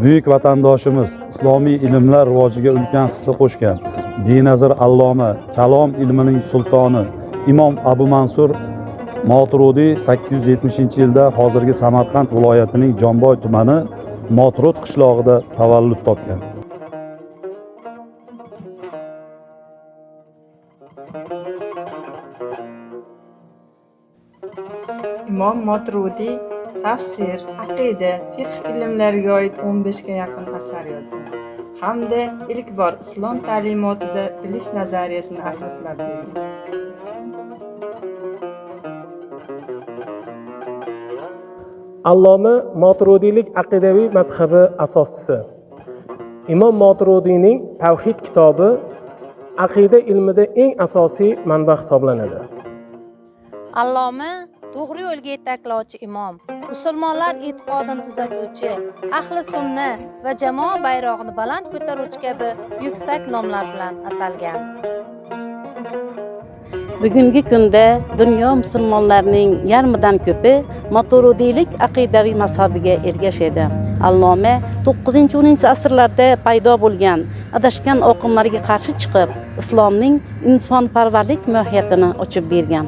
Buyuk vatandoshimiz islomiy ilmlar rivojiga ulkan hissa qo'shgan benazir alloma, kalom ilmining sultoni Imom Abu Mansur Moturudiy 870-yilda hozirgi Samarqand viloyatining Jomboy tumani Moturud qishlog'ida tavallud topgan. Imom Moturudiy tafsir, aqida, fiqh ilmlariga oid 15 ga yaqin asar yozgan hamda ilk bor islom ta'limotida bilish nazariyasini asoslab bergan. Alloma Moturudiylik aqidaviy mazhabi asoschisi. Imom Moturudiyning Tavhid kitobi aqida ilmida eng asosiy manba hisoblanadi. Alloma to'g'ri yo'lga yetaklovchi imom, musulmonlar e'tiqodini tuzatuvchi, ahli sunna va jamoa bayrog'ini baland ko'taruvchi kabi yuksak nomlar bilan atalgan. Bugungi kunda dunyo musulmonlarining yarmidan ko'pi Moturudiylik aqidaviy mazhabiga ergashadi. Alloma 9-10 asrlarda paydo bo'lgan adashgan oqimlarga qarshi chiqib, islomning insonparvarlik mohiyatini ochib bergan.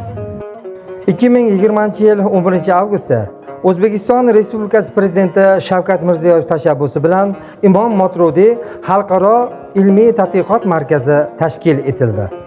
2020 yil 11 avgustda O'zbekiston Respublikasi Prezidenti Shavkat Mirziyoyev tashabbusi bilan Imom Moturudiy xalqaro ilmiy tadqiqot markazi tashkil etildi.